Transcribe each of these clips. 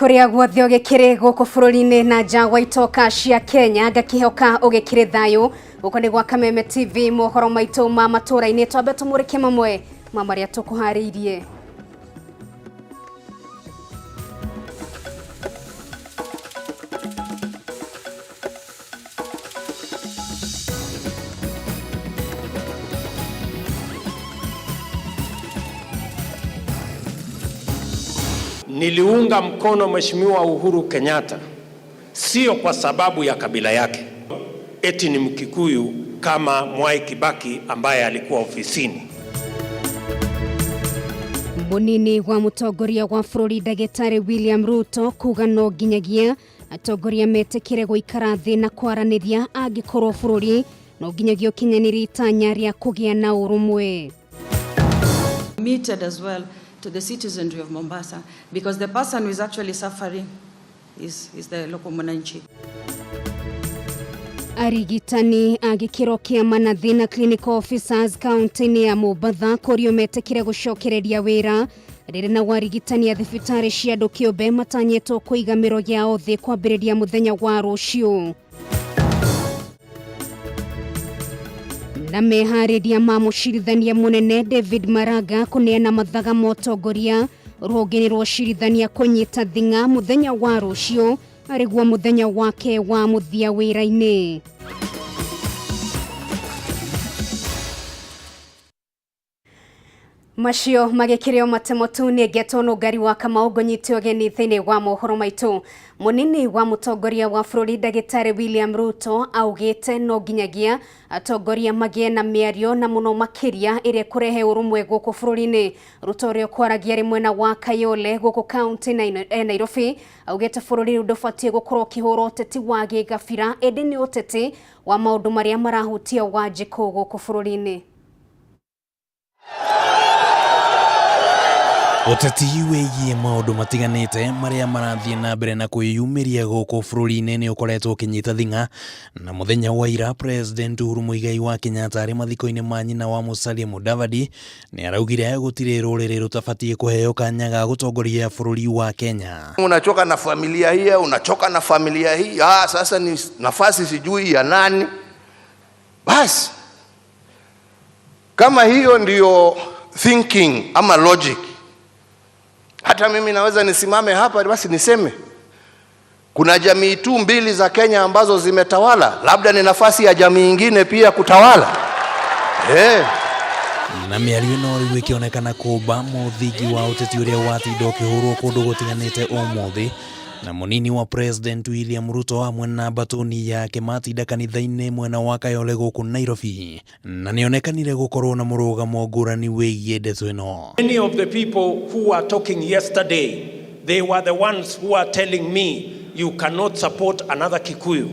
Kũrĩa guothe ũgĩkĩrĩ gũkũ bũrũri-inĩ na nja wa itoka cia Kenya, ngakĩhoka ũgĩkĩrĩ thayũ. Gũkũ nĩ gwa Kameme TV, mohoro maitũ ma matũũra-inĩ. Twambe tũmũrĩke mamwe ma marĩa tũkũharĩirie. Niliunga mkono Mheshimiwa Uhuru Kenyatta sio kwa sababu ya kabila yake, eti ni Mkikuyu kama Mwai Kibaki ambaye alikuwa ofisini. Munini wa mutongoria wa bũrũri ndagĩtarĩ William Ruto kuga no nginyagia atongoria metĩkĩre gũikara thĩ na kwaranĩria angĩkorwo bũrũri no nginyagia ũkinyanĩrie itanya rĩa kũgĩa na ũrũmwe. Committed as well to the citizenry of Mombasa, because the person who is actually suffering is the local mwananchi. Arigitani a gĩkĩro kĩa manathi na clinical officers kaunti-inĩ ya Mombatha kũrio metĩkĩre gũcokereria wĩra rĩrĩ na warigitani a thibitarĩ cia andũ kĩũmbe matanyĩtwo kũiga mĩro yao thĩ kwambĩrĩria mũthenya wa rũciũ. Na meharĩria ma mũcirithania mũnene David Maraga kũneana mathaga ma ũtongoria rũhonge-inĩ rwa ũcirithania kũnyita thing'a mũthenya wa rũciũ arĩguo mũthenya wake wa mũthia wĩra-inĩ. Macio magĩkĩrĩo matemo tu nĩ ngetwo nũngari wa Kamau ngũnyite ũgeni thĩinĩ wa mohoro maitũ. Mũnini wa mũtongoria wa bũrũri ndagĩtarĩ William Ruto augĩte no nginyagia atongoria magĩe na mĩario na mũno makĩria ĩrĩa ĩkũrehe ũrũmwe gũkũ bũrũri-inĩ. Ruto ũrĩa ũkwaragia arĩ mwena wa Kayole gũkũ kaunti Nairobi augĩte bũrũri rĩu ndũbatiĩ gũkorwo ũkĩhũra ũteti wa gĩgabira ĩndĩ nĩ ũteti wa maũndũ marĩa marahutia Wanjikũ gũkũ bũrũri-inĩ. Ũteti wĩgiĩ maũndũ matiganĩte marĩa marathiĩ na mbere na kwĩyumĩria gũkũ bũrũri-inĩ nĩ ũkoretwo ũkĩnyita thing'a na mũthenya wa ira President Uhuru Muigai wa Kenyatta arĩ mathiko-inĩ ma nyina wa Musalia Mudavadi nĩ araugire gũtirĩ rũrĩrĩ rũtabatiĩ kũheo kanya ga gũtongoria bũrũri wa Kenya. Unachoka na familia hii, unachoka na familia hii. Sasa ni nafasi sijui ya nani. Basi kama hiyo ndiyo thinking ama logic, hata mimi naweza nisimame hapa basi niseme kuna jamii tu mbili za Kenya ambazo zimetawala, labda ni nafasi ya jamii nyingine pia kutawala. Na mĩario ĩno rĩu ĩkĩonekana kũmba mũthingi wa ũteti ũrĩa watinda ũkĩhũrwo kũndũ gũtiganĩte ũmũthĩ na mũnini wa President William Ruto hamwe na mbatũni yake matinda kanitha-inĩ mwena wa Kayole gũkũ Nairobi na nĩonekanire gũkorwo na mũrũgamo ngũrani wĩgiĩ ndeto ĩno. Many of the people who were talking yesterday, they were the ones who are telling me you cannot support another Kikuyu.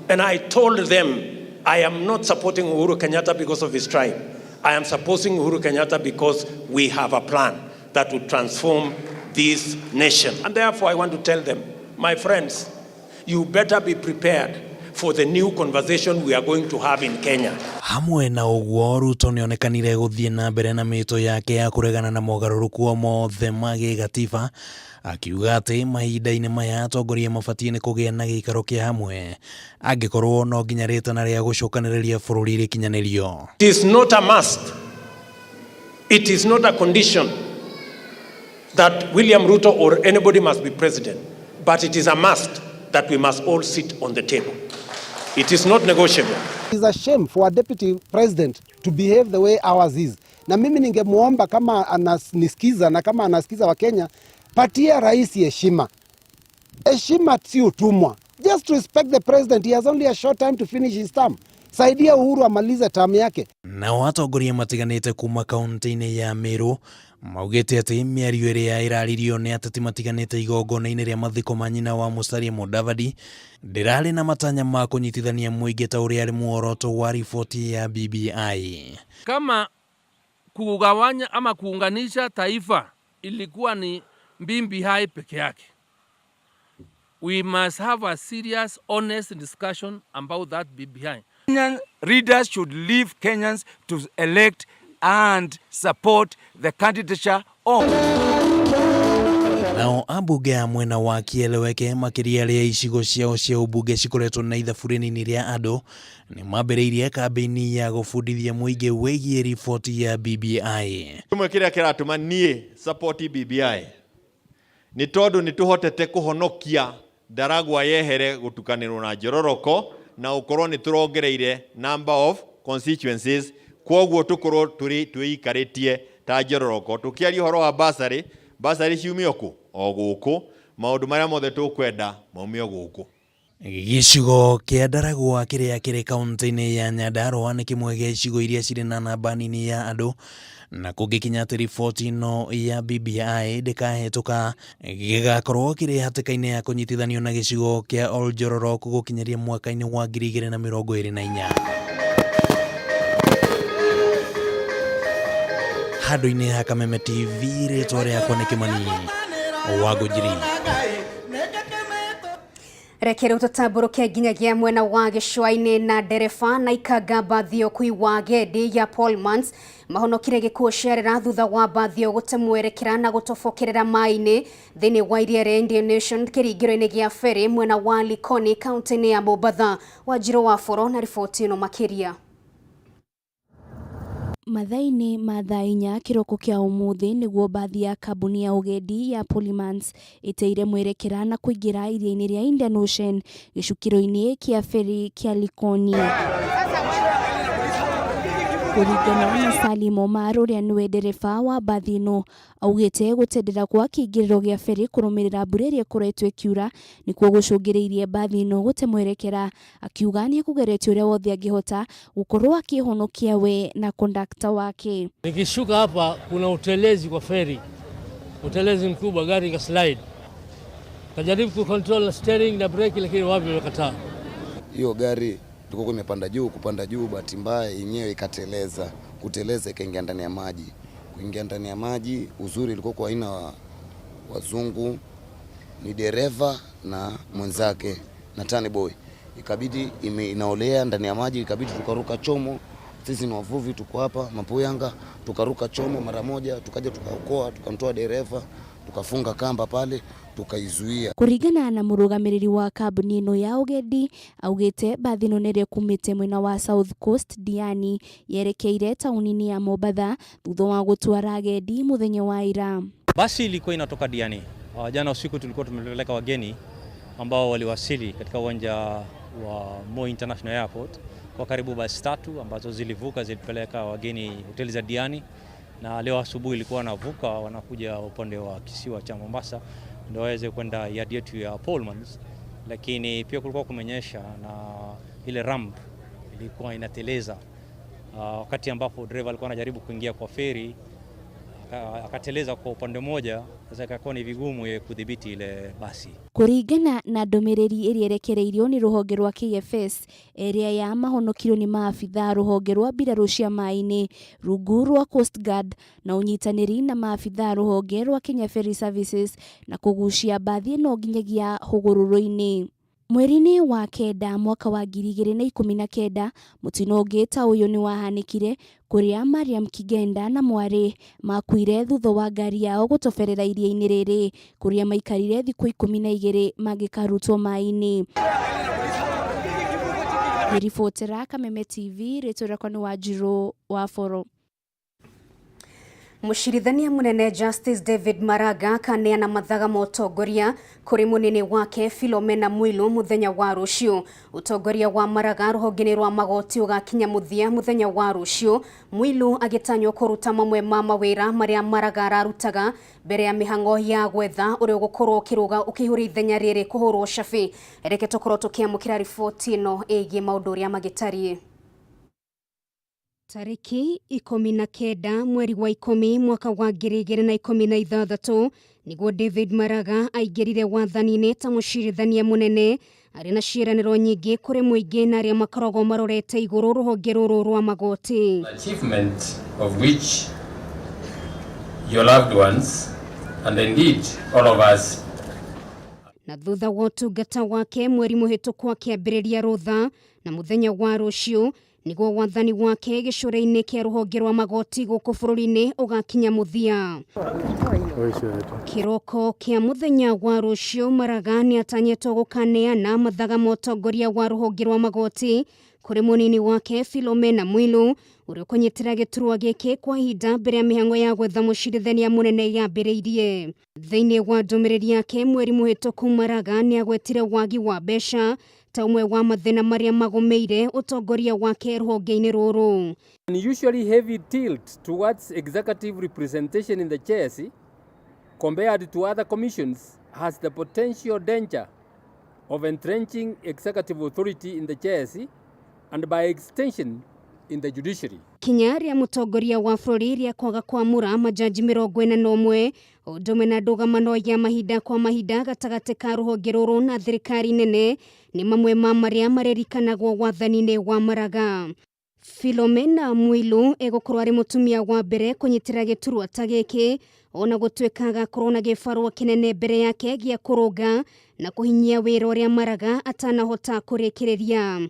And I told them I am not supporting Uhuru Kenyatta because of his tribe. I am supporting Uhuru Kenyatta because we have a plan that will transform this nation. And therefore I want to tell them, my friends, you better be prepared for the new conversation we are going to have in Kenya. Hamwe na ũguo Ruto nĩonekanire gũthiĩ na mbere na mĩto yake ya kũregana na mogarũrũku o mothe ma gĩgatiba akiuga atĩ mahinda-inĩ maya atongoria mabatiĩ nĩ kũgĩa na gĩikaro kĩa hamwe angĩkorwo no nginya rĩtana rĩa gũcokanĩrĩria bũrũri rĩkinyanĩrio. It is not a must. It is not a condition that William Ruto or anybody must be president, but it is a must that we must all sit on the table. It is not negotiable. It's a shame for a deputy president to behave the way ours is. Na mimi ningemuomba kama ananisikiza na kama anasikiza wa Kenya, patia rais heshima. Heshima si utumwa. Just respect the president. He has only a short time to finish his term. Saidia Uhuru amalize term yake. Nao atongoria matiganĩte kuma kaunti-inĩ ya Meru maugĩte atĩ mĩario ĩrĩa ĩraririo nĩ ateti matiganĩte igongona-inĩ rĩa mathiko ma nyina wa Musalia Mudavadi ndĩrarĩ na matanya ma kũnyitithania mũingĩ ta ũrĩa arĩ muoroto wa riboti ya BBI. Kama kugawanya ama kuunganisha taifa ilikuwa ni BBI peke yake, we must have a serious honest discussion about that BBI. Kenyan leaders should leave Kenyans to elect and support the candidature of. Na Nao ambunge a mwena wa Kieleweke makĩria arĩa icigo ciao cia ũmbunge cikoretwo na ithabu rĩnini rĩa andũ nĩ mambĩrĩirie kambĩini ya gũbundithia mũingĩ wĩgiĩ riboti ya BBI. Kĩmwe kĩrĩa kĩratũma niĩ support BBI nĩ tondũ nĩ tũhotete kũhonokia Ndaragwa yehere gũtukanĩrwo na Njororoko na ũkorwo nĩ tũrongereire number of constituencies, kwoguo tũkorwo tũrĩ twĩikarĩtie ta Njororoko. Tũkĩaria ũhoro wa basarĩ, basarĩ ciumio kũ? O gũkũ. Maũndũ marĩa mothe tũkwenda maumio gũkũ. Gĩcigo kĩa Ndaragwa kĩrĩa kĩrĩ kaunti-inĩ ya Nyandarua nĩ kĩmwe gĩa icigo iria cirĩ na namba nini ya andũ, na kũngĩkinya atĩ riboti ĩno ya BBI ndĩkahĩtũka, gĩgakorwo kĩrĩ hatĩka-inĩ ya kũnyitithanio na gĩcigo kĩa Oljororok gũkinyĩria mwaka-inĩ wa 2024. Handũ-inĩ ha Kameme TV, rĩtwa rĩakwa nĩ Kĩmani wa Ngũnjiri. Reke rĩu tũtambũrũke nginyagia mwena wa gĩcũa-inĩ na ndereba na ikanga mbathi ya ũkui wa agendi ya Polmans mahonokire gĩkuũ ciarĩra thutha wa mbathi ĩyo gũte mwerekera na gũtobokerera maĩ-inĩ thĩinĩ wa iria rĩa Indian Ocean kĩringĩro-inĩ gĩa ferry mwena wa Likoni kaunti-inĩ ya Mombatha. Wanjirũ wa Boro na riboti ĩno makĩria. Mathaa-inĩ ma thaa inya kĩroko kĩa ũmũthĩ nĩguo mbathi ya kambuni ya ũgendi ya Polymans ĩteire mwerekera na kũingĩra iria-inĩ rĩa Indian Ocean gĩcukĩro-inĩ kĩa ferry kĩa Likoni. Kũringana na Salim Omar ũrĩa nĩwe ndereba wa mbathi ĩno, augĩte gũtendera gwa kĩingĩrĩro gĩa ferry kũrũmĩrĩra mbura ĩrĩa ĩkoretwo ĩkiura nĩkuo gũcũngĩrĩirie mbathi ĩno gũte mwerekera. Akiuga nĩ ekũgeretie ũrĩa wothe angĩhota gũkorwo akĩhonokia we na kondakta wake. Nikishuka hapa kuna utelezi kwa feri, utelezi mkubwa, gari ika slide. Kajaribu ku control na steering na breki, lakini wapi, wamekataa. Hiyo gari ilikuwa imepanda juu, kupanda juu, bahati mbaya yenyewe ikateleza, kuteleza ikaingia ndani ya maji, kuingia ndani ya maji. Uzuri ilikuwa kwa aina wazungu, ni dereva na mwenzake na tani boy, ikabidi inaolea ndani ya maji, ikabidi tukaruka chomo. Sisi ni wavuvi, tuko hapa Mapuyanga, tukaruka chomo mara moja, tukaja tukaokoa, tukamtoa dereva, tukafunga kamba pale, tukaizuia. Kũringana na mũrũgamĩrĩri wa kambuni ĩno ya ũgendi, augĩte mbathi ĩno nĩrĩa ĩkumĩte mwena wa South Coast Diani yerekeire taũni-inĩ ya Mombatha thutha wa gũtwara agendi mũthenya wa ira. Basi ilikuwa inatoka Diani. Jana usiku tulikuwa tumepeleka wageni ambao waliwasili katika uwanja wa Moi International Airport kwa karibu basi tatu ambazo zilivuka zilipeleka wageni hoteli za Diani, na leo asubuhi ilikuwa wanavuka wanakuja upande wa kisiwa cha Mombasa ndio waweze kwenda yard yetu ya Polmans, lakini pia kulikuwa kumenyesha na ile ramp ilikuwa inateleza. Wakati ambapo dereva alikuwa anajaribu kuingia kwa feri akateleza kwa upande mmoja, sasa ikakuwa ni vigumu yeye kudhibiti ile basi. Kũringana na ndũmĩrĩri ĩrĩa ĩrekereirio nĩ rũhonge rwa KFS ĩrĩa ya mahonokirio nĩ maabithaa rũhonge rwa mbirarũ cia maĩ-inĩ rungu rwa Coast Guard na ũnyitanĩri na maabithaa rũhonge rwa Kenya Ferry Services na kũgucia mbathi ĩno nginyagia hũgũrũrũ-inĩ. Mweri-inĩ wa kenda mwaka wa 2019 mũtino ũngĩ ta ũyũ nĩ wahanĩkire kũrĩa Mariam Kigenda na mwarĩ makuire thutha wa ngari yao gũtoberera iria-inĩ rĩrĩ kũrĩa maikarire thikũ 12 mangĩkarutwo maĩ-inĩ. Ngĩribotera Kameme TV, rĩtwa rĩakwa nĩ Wanjirũ wa Boro. Mũcirithania mũnene Justice David Maraga akaneana mathaga ma ũtongoria kũrĩ mũnene wake Philomena Mwilu mũthenya wa rũciũ. Ũtongoria wa Maraga rũhonge-inĩ rwa magoti ũgakinya mũthia mũthenya wa rũciũ, Mwilu agĩtanywo kũruta mamwe ma mawĩra marĩa Maraga ararutaga mbere ya mĩhang'o ya gwetha ũrĩa ũgũkorwo ũkĩrũga ũkĩihũria ithenya rĩrĩ kũhũrwo cabi. Reke tũkorwo tũkĩamũkĩra riboti ĩno ĩgiĩ maũndũ ũrĩa magĩtariĩ. Tarĩki 19 mweri wa 10 mwaka wa 2016 nĩguo David Maraga aingĩrire wathani-inĩ ta mũcirithania mũnene arĩ na ciĩranĩro nyingĩ kũrĩ mũingĩ na arĩa makoragwo marorete igũrũ rũhonge rũrũ rwa magoti. Achievement of which your loved ones and indeed all of us. Na thutha wa ũtungata wake mweri mũhĩtũku akĩambĩrĩria rũtha na mũthenya wa rũciũ Nĩguo wathani wake gĩcũrĩ-inĩ kĩa rũhonge rwa magoti gũkũ bũrũri-inĩ ũgakinya mũthia. Kĩroko kĩa mũthenya wa rũciũ Maraga nĩatanyĩtwo gũkaneana mathaga ma ũtongoria wa rũhonge rwa magoti kũrĩ mũnini wake Philomena Mwilu ũrĩa ũkũnyitĩra gĩturwa gĩkĩ kwa ihinda mbere ya mĩhang'o ya gwetha mũcirithania mũnene yambĩrĩirie. Thĩinĩ wa ndũmĩrĩri yake mweri mũhĩtũku Maraga nĩagwetire wagi wa mbeca ta ũmwe wa mathĩna marĩa magũmĩire ũtongoria wake rũhonge-inĩ rũrũ. Unusually heavy tilt towards executive representation in the JSC compared to other commissions has the potential danger of entrenching executive authority in the JSC and by extension in the judiciary. Kinya rĩa mũtongoria wa bũrũri rĩa kwaga kwamũra majaji 41 ũndũ ũmwe na ndũgamano ya mahinda kwa mahinda gatagatĩ ka rũhonge rũrũ na thirikari nene nĩ mamwe ma marĩa maririkanagwo wathani-inĩ wa Maraga. Philomena Mwilu egũkorwo arĩ mũtumia wa mbere kũnyitĩra gĩturwa ta gĩkĩ ona gũtuĩka agakorwo na gĩbarũa kĩnene mbere yake gĩa kũrũnga na kũhinyia wĩra ũrĩa Maraga atanahota kũrĩkĩrĩria.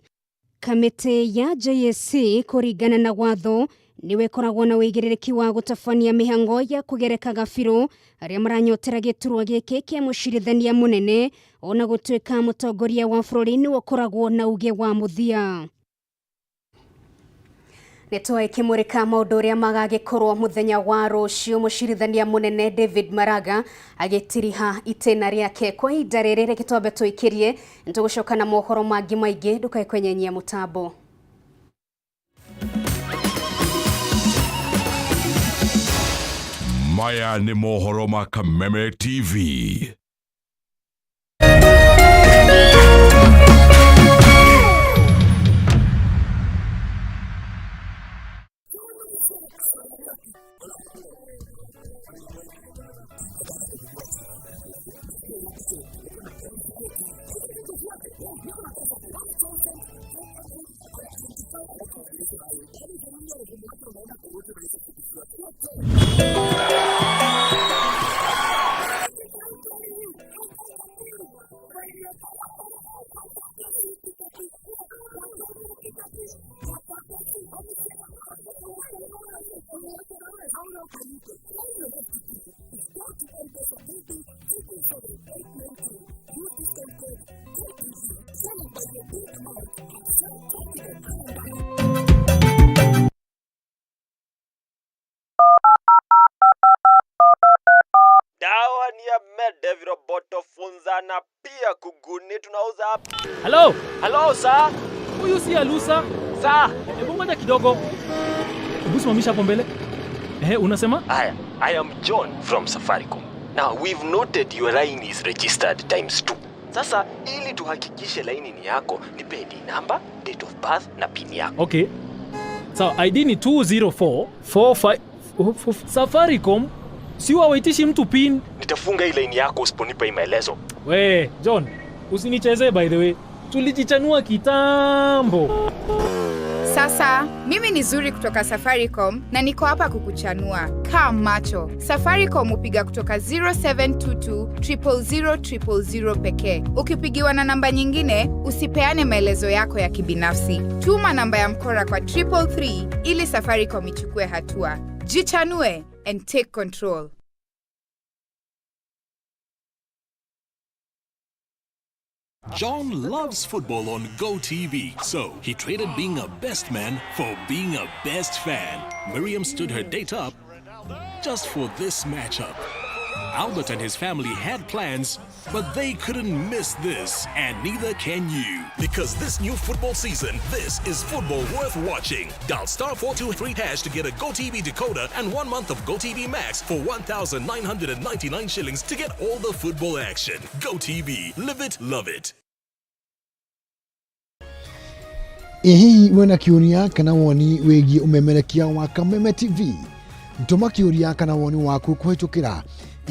Kamĩtĩ ya JSC kũringana na watho nĩwe ĩkoragwo na ũigĩrĩrĩki wa gũtabania mĩhang'o ya kũgereka gabirũ arĩa maranyotera gĩturwa gĩkĩ kĩa mũcirithania mũnene ona gũtuĩka mũtongoria wa bũrũri nĩwe ũkoragwo na uge wa mũthia. Nĩtwaĩkĩmũrĩka maũndũ ũrĩa magagĩkorwo mũthenya wa rũciũ mũcirithania mũnene David Maraga agĩtiriha itĩna rĩake kwa ihinda rĩrĩ reke twambe tũikĩrie nĩtũgũcoka na mohoro mangĩ maingĩ ndũkae kwenyenyia mũtambo. Maya nĩ mohoro ma Kameme TV. Dawa ni ya mede, viroboto, funza na pia kuguni tunauza hapa. Hello? Hello, sir. Huyu si Alusa. Sir. Hebu ngoja kidogo. Hebu simamisha hapo mbele. Ehe, unasema? Haya, I am John from Safaricom. Now, we've noted your line is registered times 2. Sasa ili tuhakikishe laini ni yako, nipe ID number, date of birth na PIN yako. Okay. Sawa, ID ni 204 45 Safaricom si wawaitishi mtu PIN. Nitafunga hii laini yako usiponipa hii maelezo. We, John, usinichezee by the way. Tulijichanua kitambo. Sasa mimi ni Zuri kutoka Safaricom na niko hapa kukuchanua. Kaa macho. Safaricom hupiga kutoka 0722 000 000 pekee. Ukipigiwa na namba nyingine, usipeane maelezo yako ya kibinafsi. Tuma namba ya mkora kwa 333 ili Safaricom ichukue hatua. Jichanue and take control. John loves football on GoTV, so he traded being a best man for being a best fan. Miriam stood her date up just for this matchup. Albert and his family had plans, but they couldn't miss this, and neither can you. Because this new football season, this is football worth watching. Dial star 423 hash to get a GoTV decoder and 1 month of GoTV Max for 1,999 shillings to get all the football action. GoTV, live it, love it. Ĩ hihi wĩna kĩũria kana woni wĩgiĩ ũmemerekia wa Kameme TV? Tũma kĩũria kana woni waku kũhĩtũkĩra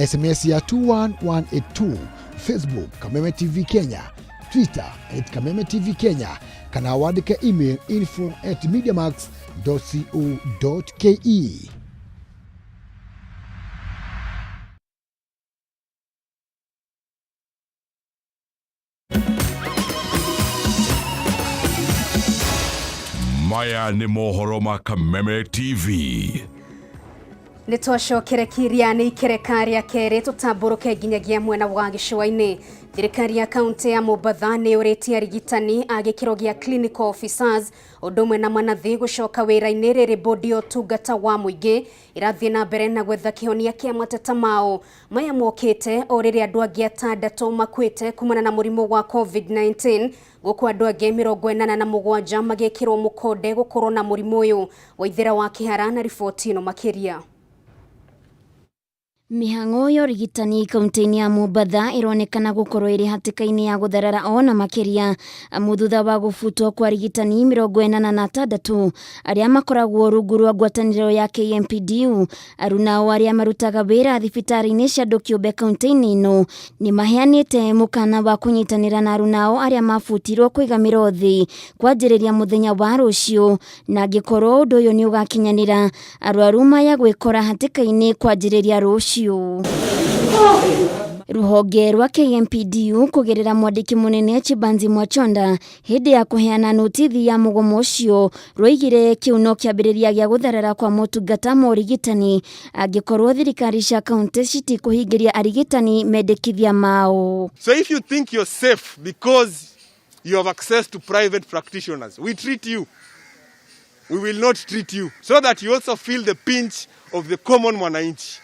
SMS ya 21182, Facebook Kameme TV Kenya, Twitter at Kameme TV Kenya, kana wandĩke email info@mediamax.co.ke. Maya nĩ mohoro ma Kameme TV. Nĩ twacokere kiria nĩ ikereka rĩa kerĩ tũtambũrũke nginyagia mwena wa gĩcũa-inĩ. Thirikari ya kaunti ya Mombatha nĩ yũrĩtie arigitani a gĩkĩro gĩa clinical officers ũndũ ũmwe na manathi gũcoka wĩra-inĩ rĩrĩ bodi ya ũtungata wa mũingĩ ĩrathiĩ na mbere na gwetha kĩhonia kĩa mateta mao. Maya mokĩte o rĩrĩ andũ angĩ atandatũ makuĩte kumana na mũrimũ wa COVID-19 gũkũ andũ angĩ 87 magĩkĩrwo mũkonde gũkorwo na mũrimũ ũyũ. Waithera wa Kĩhara na riboti ĩno makĩria. Mĩhang'o ya ũrigitani kaunti-inĩ ya Mombatha ĩronekana gũkorwo ĩrĩ hatĩka-inĩ ya gũtharara ona makĩria amu thutha wa gũbutwo kwa arigitani 86 arĩa makoragwo rungu rwa ngwatanĩro ya KMPDU, aruna ao arĩa marutaga wĩra thibitarĩ-inĩ cia andũ kĩũmbe kaunti-inĩ ĩno nĩ maheanĩte mũkana wa kũnyitanĩra na aruna ao arĩa mabutirwo kũiga mĩro thĩ kwanjĩrĩria mũthenya wa rũciũ, na angĩkorwo ũndũ ũyũ nĩ ũgakinyanĩra arwaru maya gwĩkora hatĩka-inĩ kwanjĩrĩria rũciũ. Rũhonge rwa KMPDU kũgerera mwandĩki mũnene Chibanzi Mwachonda hĩndĩ ya kũheana notithi ya mũgomo ũcio rwoigire kĩu no kĩambĩrĩria gĩa gũtharara kwa motungata ma ũrigitani angĩkorwo thirikari cia kaunti citikũhingĩria arigitani mendekithia mao. So if you think you're safe because you have access to private practitioners, we treat you. We will not treat you so that you also feel the pinch of the common mwananchi.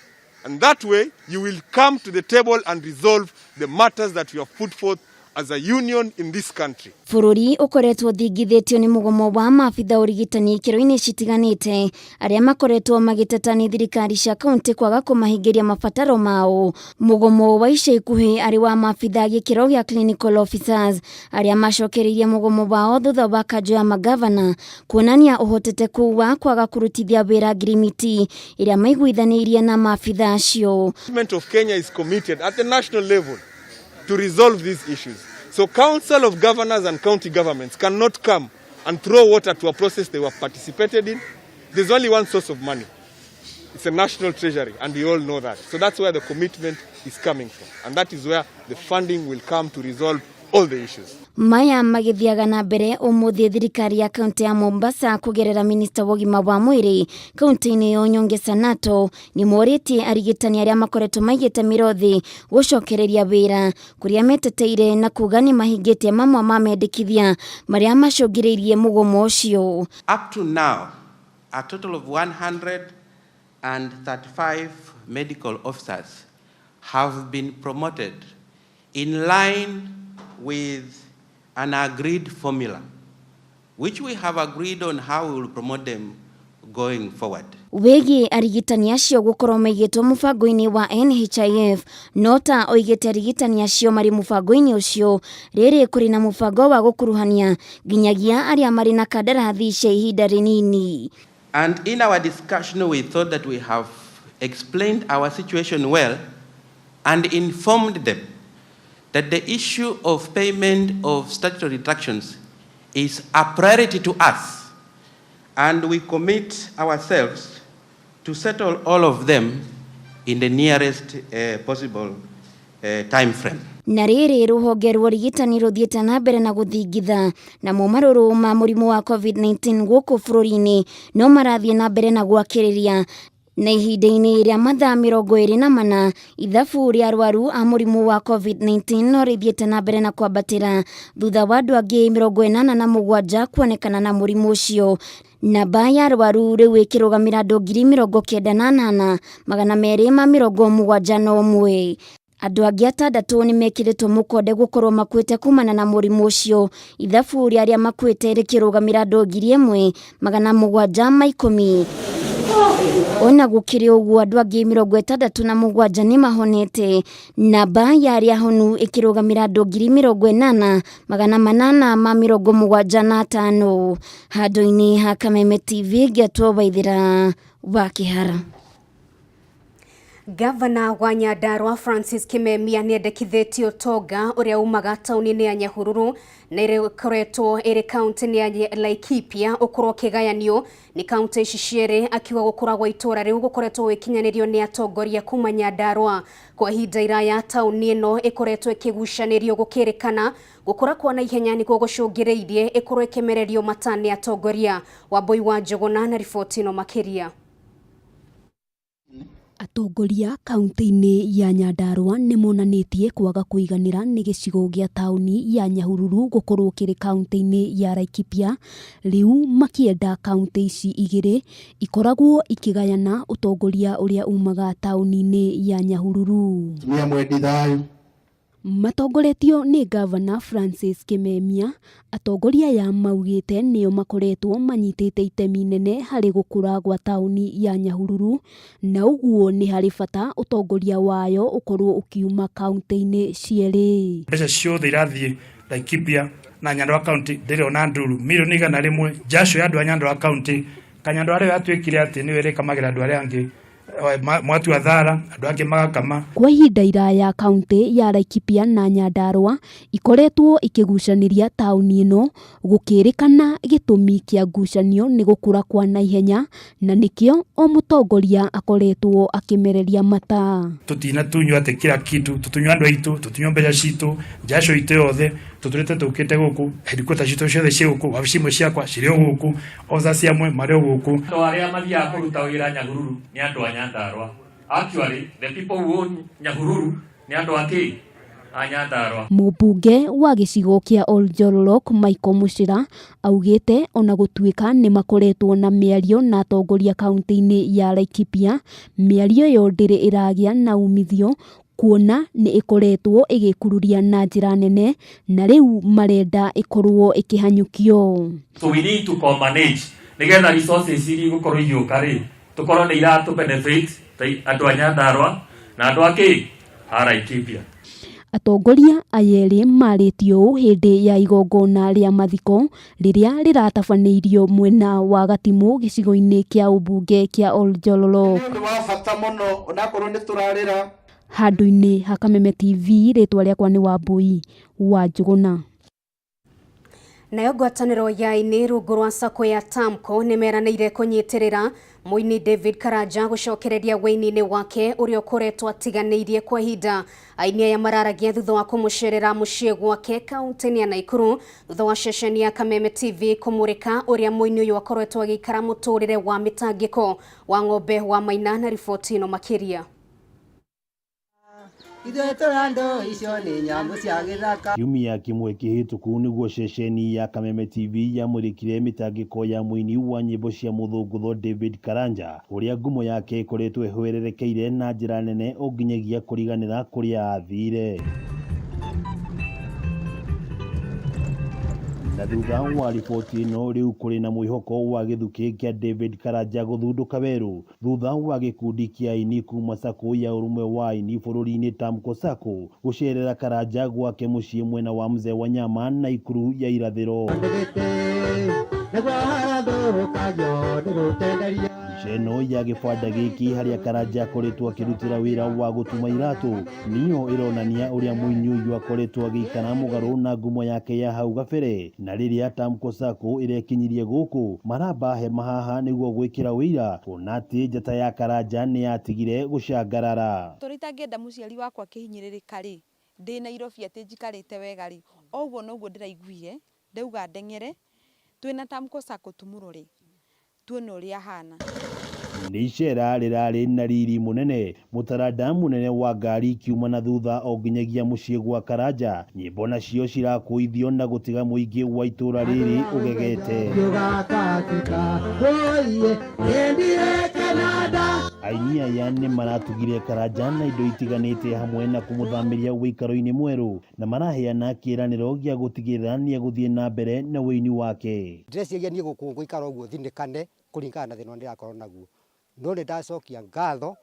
And that way, you will come to the table and resolve the matters that you have put forth as a union in this country. Bũrũri ũkoretwo ũthingithĩtio nĩ mũgomo wa maabitha ũrigitani ikĩro-inĩ citiganĩte arĩa makoretwo magĩteta nĩ thirikari cia kaunti kwaga kũmahingĩria mabataro mao. Mũgomo wa ica ikuhĩ arĩ wa maabitha gĩkĩro gĩa clinical officers arĩa macokereirie mũgomo wao thutha wa kanjũ ya magavana kuonania ũhoteteku wa kwaga kũrutithia wĩra ngirimiti ĩrĩa maiguithanĩirie na maabitha acio. The government of Kenya is committed at the national level to resolve these issues. So Council of Governors and county governments cannot come and throw water to a process they were participated in. There's only one source of money. It's a national treasury, and we all know that. So that's where the commitment is coming from. And that is where the funding will come to resolve all the issues. Maya magĩthiaga na mbere ũmũthĩ thirikari ya kaunti ya Mombasa kũgerera minista wa ũgima wa mwĩrĩ kaunti-inĩ ya Onyonge Sanato nĩ morĩtie arigitani arĩa makoretwo maigĩte mĩro thĩ gũcokereria wĩra kũrĩa meteteire na kuga nĩ mahingĩtie mamwe ma mendekithia marĩa macũngĩrĩirie mũgomo ũcio. Up to now, a total of 135 medical officers have been promoted in line with an agreed formula, which we have agreed on how we will promote them going forward. Wĩgiĩ arigitani acio gũkorwo maigĩtwo mũbango-inĩ wa NHIF, no ta oigĩte arigitani acio marĩ mũbango-inĩ ũcio rĩrĩ kũrĩ na mũbango wa gũkuruhania nginyagia arĩa marĩ na kandarathi cia ihinda rĩnini. And in our discussion, we thought that we have explained our situation well and informed them that the issue of payment of statutory deductions is a priority to us, and we commit ourselves to settle all of them in the nearest possible time frame. Na rĩrĩ rũhonge rwa ũrigitani rũthiĩte na mbere na gũthingitha namo marũrũ ma mũrimũ wa COVID-19 gũkũ bũrũri-inĩ no marathiĩ na mbere na gwakĩrĩria na ihinda-inĩ rĩa mathaa 24 ithabu rĩa arwaru a mũrimũ wa COVID-19 no rĩthiĩte na mbere na kwambatĩra thutha wa andũ angĩ 87 kuonekana na mũrimũ ũcio. Namba ya arwaru rĩu ĩkĩrũgamĩra andũ 98,271. Andũ angĩ atandatũ nĩ mekĩrĩtwo mũkonde gũkorwo makuĩte kumana na mũrimũ ũcio, ithabu rĩa arĩa makuĩte rĩkĩrũgamĩra andũ 1,710. Ona gũkĩrĩ ũguo andũ angĩ 67 nĩ mahonete, namba ya arĩa ahonu ĩkĩrũgamĩra andũ 80,875. Handũ-inĩ ha Kameme TV ngĩatwo Waithĩra wa Kĩhara. Gavana wa Nyandarua Francis Kimemia nĩendekithĩtie ũtonga ũrĩa umaga taũni-inĩ ya Nyahururu na ĩkoretwo ĩrĩ kaunti-inĩ ya Laikipia ũkorwo ũkĩgayanio nĩ kaunti ici cierĩ, akiuga gũkũra gwa itũũra rĩu gũkoretwo gũgĩkinyanĩrio nĩ atongoria kuma Nyandarua. Kwa ihinda iraya taũni ĩno ĩkoretwo ĩkĩgucanĩrio gũkĩrĩkana gũkũra kwa naihenya nĩkuo gũcũngĩrĩirie ĩkorwo ĩkĩmererio mata nĩ atongoria. Wambui wa Njũgũna na riboti ĩno makĩria. Atongoria kaunti-inĩ ya Nyandarua nĩ monanĩtie kwaga kũiganĩra nĩ gĩcigo gĩa taũni ya Nyahururu gũkorwo kĩrĩ kaunti-inĩ ya Laikipia, rĩu makĩenda kaunti ici igĩrĩ ikoragwo ikĩgayana ũtongoria ũrĩa umaga taũni-inĩ ya Nyahururu. Tumia mwendi thayũ. Matongoretio nĩ Ngavana Francis Kimemia, atongoria aya maugĩte nĩo makoretwo manyitĩte itemi inene harĩ gũkũra gwa taũni ya Nyahururu, na ũguo nĩ harĩ bata ũtongoria wayo ũkorwo ũkiuma kaunti-inĩ cierĩ. Mbeca ciothe irathiĩ Laikipia na Nyandarua County ndĩrĩ ona nduru milioni 100 njaco ya andũ a Nyandarua County. Kanyandarua rĩo yatuĩkire atĩ nĩyo ĩrĩkamagĩra andũ arĩa angĩ mwatua thara andũ angĩ magakama. Kwa ihinda iraya kaunti ya Laikipia na Nyandarua ikoretwo ikĩgucanĩria taũni ĩno, gũkĩrĩkana gĩtũmi kĩa ngucanio nĩ gũkũra kwa naihenya na nĩkĩo o mũtongoria akoretwo akĩmereria mata. Tũtinatunywo atĩ kila kitu, tũtunywo andũ aitũ, tũtunywo mbeca citũ, njaco itũ yothe tũtũrĩte tũkĩte gũkũ, headquarter citũ ciothe ciĩ gũkũ, wabici imwe ciakwa cirĩ o gũkũ, officers amwe marĩ o gũkũ. Andũ arĩa mathiaga kũruta wĩra Nyahururu nĩ andũ a Nyandarua. Actually, the people who own Nyahururu nĩ andũ a kĩ? A Nyandarua. Mũmbunge wa gĩcigo kĩa Oljolorok Michael Muchira augĩte ona gũtuĩka nĩ makoretwo na mĩario na atongoria kaunti-inĩ ya Laikipia, mĩario ĩyo ndĩrĩ ĩragĩa na umithio kuona nĩ ĩkoretwo ĩgĩkururia na njĩra nene na rĩu marenda ĩkorwo ĩkĩhanyũkio. So we need to co-manage nĩgetha resources iria igũkorwo igĩũka rĩ tũkorwo nĩ iratũ benefit andũ a Nyandarua na andũ a kĩ? A Laikipia. Atongoria aya erĩ marĩtie ũũ hĩndĩ ya igongona rĩa mathiko rĩrĩa rĩratabanĩirio mwena wa Gatimũ gĩcigo-inĩ kĩa ũmbunge kĩa Oljolorok. Nĩ wa bata mũno onakorwo nĩ tũrarĩra. Handũ-inĩ ha Kameme TV, rĩtwa rĩakwa nĩ Wambui wa Njũgũna. Nayo ngwatanĩro ya aini rungu rwa sacco ya Tamco nĩ meranĩire kũnyitĩrĩra mũini David Karanja gũcokereria wĩini-inĩ wake ũrĩa ũkoretwo atiganĩirie kwa ihinda. Aini aya mararagia thutha wa kũmũcerera mũciĩ gwake kaunti-inĩ ya Naikuru thutha wa ceceni ya Kameme TV kũmũrĩka ũrĩa mũini ũyũ akoretwo agĩikara mũtũrĩre wa mĩtangĩko. Wa ng'ombe wa Maina na riboti ĩno makĩria. Ithuĩ tũrĩ andũ icio nĩ nyamũ cia gĩthaka. Kiumia kĩmwe kĩhĩtũku nĩguo ceceni ya Kameme TV yamũrĩkire mĩtangĩko ya mũini wa nyĩmbo cia mũthũngũtho David Karanja ũrĩa ngumo yake ĩkoretwo ĩhwererekeire na njĩra nene o nginyagia kũriganĩra kũrĩa athire. Na thutha wa riboti ĩno rĩu kũrĩ na mwĩhoko wa gĩthukĩ kĩa David Karanja gũthundũka werũ thutha wa gĩkundi kĩa aini kuma sacco ya ũrũmwe wa aini bũrũri-inĩ Tamco Sacco gũcerera Karanja gwake mũciĩ mwena wa Mzee Wanyama Naikuru ya irathĩro. Mbica ĩno ya gĩbanda gĩkĩ harĩa Karanja akoretwo akĩrutĩra wĩra wa gũtuma iratũ nĩyo ĩronania ũrĩa mũini ũyũ akoretwo agĩikara mũgarũ na ngumo yake ya hau gabere. Na rĩrĩa Tamco Sacco ĩrekinyirie gũkũ maramba hema haha nĩguo gwĩkĩra ũira kuona atĩ njata ya Karanja nĩ yatigire gũcangarara. Tũrĩa itangĩenda mũciari wakwa akĩhinyĩrĩrĩka rĩ, ndĩ Nairobi atĩ njikarĩte wega rĩ, o ũguo noguo ndĩraiguire, ndauga ndeng'ere, twĩna Tamco Sacco tũmũrore, tuone ũrĩa ahana. Nĩ icera rĩrarĩ na riri mũnene, mũtaranda mũnene wa ngari ikiuma na thutha o nginyagia mũciĩ gwa Karanja, nyĩmbo nacio cirakũithio na gũtiga mũingĩ wa itũra rĩrĩ ũgegete. Aini aya nĩ maratugire Karanja na indo itiganĩte hamwe na kũmũthamĩria ũikaro-inĩ mwerũ na maraheana kĩĩranĩro gĩa gũtigĩrĩra nĩegũthiĩ na mbere na ũini wake. Ndĩreciria niĩ gũkũ ngũikara ũguo thinĩkane kũringana na thĩna ũrĩa ndĩrakorwo naguo, no nĩ ndacokia ngatho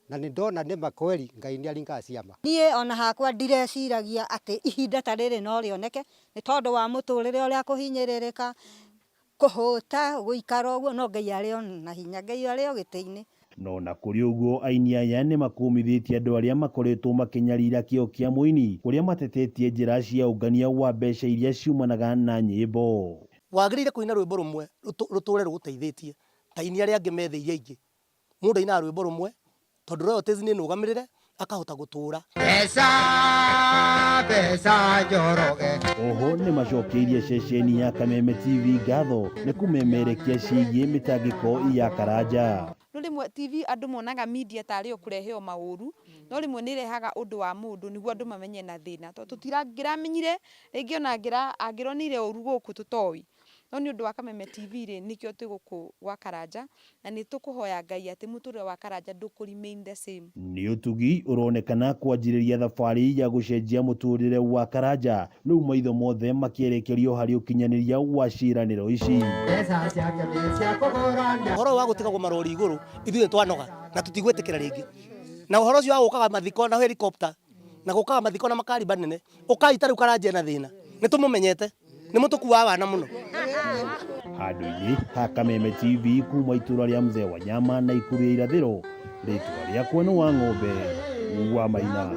na nĩ ndona nĩma kweli Ngai nĩ aringaga ciama. Niĩ ona hakwa ndireciragia atĩ ihinda ta rĩrĩ no rĩoneke nĩ tondũ wa mũtũrĩre ũrĩa kũhinyĩrĩrĩka, kũhũta, gũikara ũguo, no Ngai arĩ o na hinya, Ngai arĩ o gĩtĩ-inĩ. No na kũrĩ ũguo aini aya nĩ makũmithĩtie andũ arĩa makoretwo makĩnyarira kĩo kĩa mũini kũrĩa matetetie njĩra cia ũngania wa mbeca iria ciumanaga na nyĩmbo. Wagĩrĩire kũina rwĩmbo rũmwe rũtũre rũgũteithĩtie ta aini arĩa angĩ me thĩ iria ingĩ. Mũndũ ainaga rwĩmbo rũmwe tondũ royalties nĩ nũgamĩrĩre akahota gũtũra. Mbeca, mbeca Njoroge. Oho nĩmacokeirie ceceni ya Kameme TV ngatho nĩ kũmemerekia ciĩgiĩ mĩtangĩko ya Karanja. No rĩmwe TV andũ monaga media tarĩ o kũrehe o maũru, no rĩmwe nĩ ĩrehaga ũndũ wa mũndũ nĩguo andũ mamenye na thĩna. Tondũ tũtirangĩramenyire rĩngĩ ona angĩronire ũru gũkũ tũtoĩ. No nĩ ũndũ wa Kameme TV rĩ, nĩkĩo twĩ gũkũ gwa Karanja, na nĩ tũkũhoya Ngai atĩ mũtũrĩre wa Karanja ndũkũ remain the same. Nĩ ũtugi ũronekana kwanjĩrĩria thabarĩ ya gũcenjia mũtũrĩre wa Karanja, rĩu maitho mothe makĩerekerio harĩ ũkinyanĩria wa ciĩranĩro ici. Ũhoro ũyũ wa gũtigagwo marori igũrũ ithuĩ nĩ twanoga na tũtigwĩtĩkĩra rĩngĩ. Na ũhoro ũcio wa gũkaga mathiko na helicopter na gũkaga mathiko na makari manene, ũkai ta rĩu Karanja ena thĩna, nĩ tũmũmenyete. Nĩ mũtũkuaga wana mũno. Handũ-inĩ ha Kameme TV kuma itũra rĩa Mzee Wanyama na Ikuru ya Irathĩro, rĩtwa rĩakwa nĩ Wang'ombe wa Maina.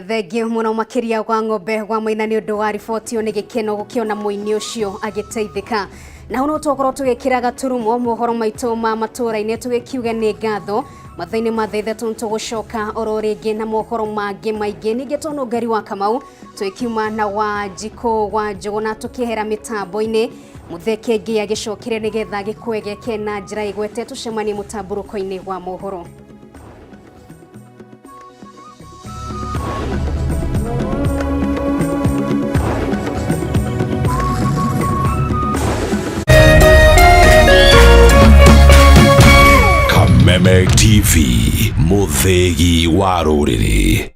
Thengio mũno makĩria wa ng'ombe wa Maina nĩ ũndũ wa riboti ĩyo, nĩ gĩkeno gũkĩona mũini ũcio agĩteithĩka. Na hau no tũkorwo tũgĩkĩra gaturumo mohoro maitũ ma matũra-inĩ tũgĩkiuga nĩ ngatho. Mathaa-inĩ ma thaa ithatũ nĩtũgũcoka oro rĩngĩ na mohoro mangĩ maingĩ. Ningĩ tondũ Ngari wa Kamau twĩkiuma na wa Njikũ wa Njũgũna tũkĩehera mĩtambo-inĩ. Mũtheke Ngei agĩcokire nĩgetha gĩkwegeke na njĩra ĩgwete. Tũcemanie mũtambũrũko-inĩ wa mohoro. Kameme TV, mũthĩgi wa rũrĩrĩ.